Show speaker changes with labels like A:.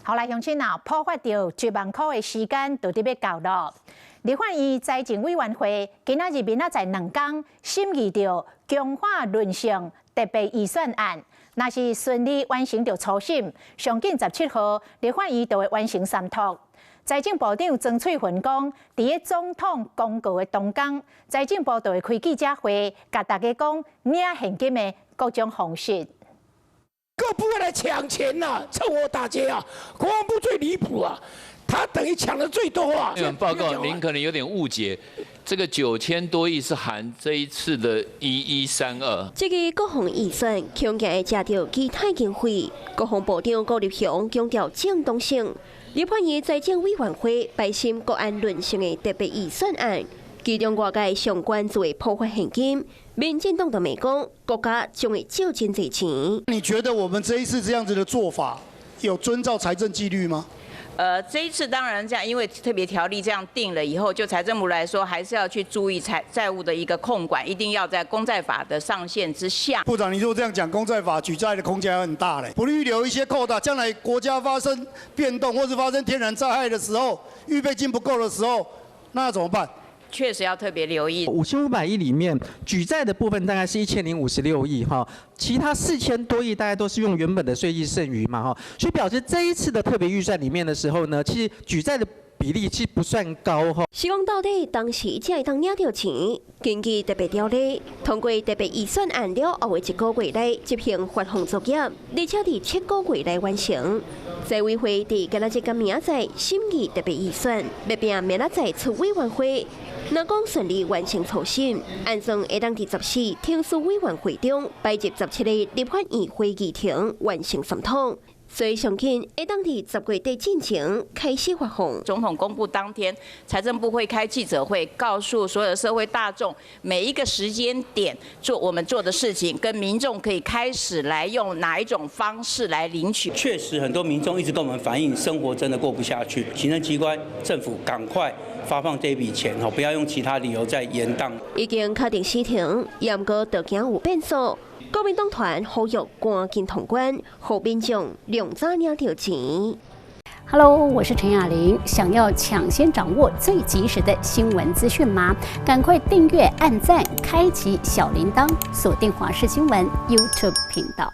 A: 好來，鄉親啊，普發著1萬箍的時間就佇欲到囉。立法院財政委員會今仔日明仔載2工審議著強化韌性特別預算案，若是順利完成著初審，上緊17號立法院就會完成三讀。財政部長曾翠雲講，佇咧總統公告的當工，財政部就會開記者會，共大家講領現金的各種方式。
B: 各部會來搶錢吶，趁火打劫啊！國防部最離譜啊，他等於搶的最多啊！
C: 報告，您可能有點誤解，這個9000多億是含這一次的1132。
D: 這个國防預算恐驚會食著其他經費，國防部長顧立雄強調正當性。立法院財政委員會排審國安韌性的特別預算案，其中外界上關注的普發現金，民進黨就罵講國家將會借真濟錢。
E: 你覺得我們這一次這樣子的做法，有遵照財政紀律嗎？
F: 這一次當然這樣，因為特別條例這樣定了以後，就財政部來說，還是要去注意債務的一個控管，一定要在公債法的上限之下。
E: 部長，你如果這樣講，公債法舉債的空間很大嘞，不預留一些扣打，將來國家發生變動或是發生天然災害的時候，預備金不夠的時候，那怎麼辦？
F: 確實要特別留意。
G: 5500億裡面，舉債的部分大概是1056億哈，其他4000多億大概都是用原本的稅計剩餘嘛哈，所以表示這一次的特別預算裡面的時候呢，其實舉債的比例其實不算高哈。
D: 是講到底當時才會當領著錢，根據特別條例通過特別預算案了後的一個月內執行發放作業，而且佇7個月內完成。財委會佇今仔日佮明仔載審議特別預算，欲拼明仔載出委員會。若講順利完成初審，按算會當佇14請示委員會中擺入17个立法院會議程完成三讀。所以上緊會當佇10月底進前開始發放。
F: 總統公布當天，財政部會開記者會，告訴所有社會大眾每一個時間點做我們做的事情，跟民眾可以開始來用哪一種方式來領取。
H: 確實，很多民眾一直跟我們反映，生活真的過不下去。行政機關、政府趕快發放這筆錢，不要用其他理由再延宕。
D: 已經確定死程，毋過著驚有變數。國民黨團呼籲趕緊通關，予民眾量早領著錢。
I: Hello，我是陳雅玲。想要搶先掌握最及時的新聞資訊嗎？趕快訂閱、按讚、開啟小鈴鐺，鎖定華視新聞 YouTube 頻道。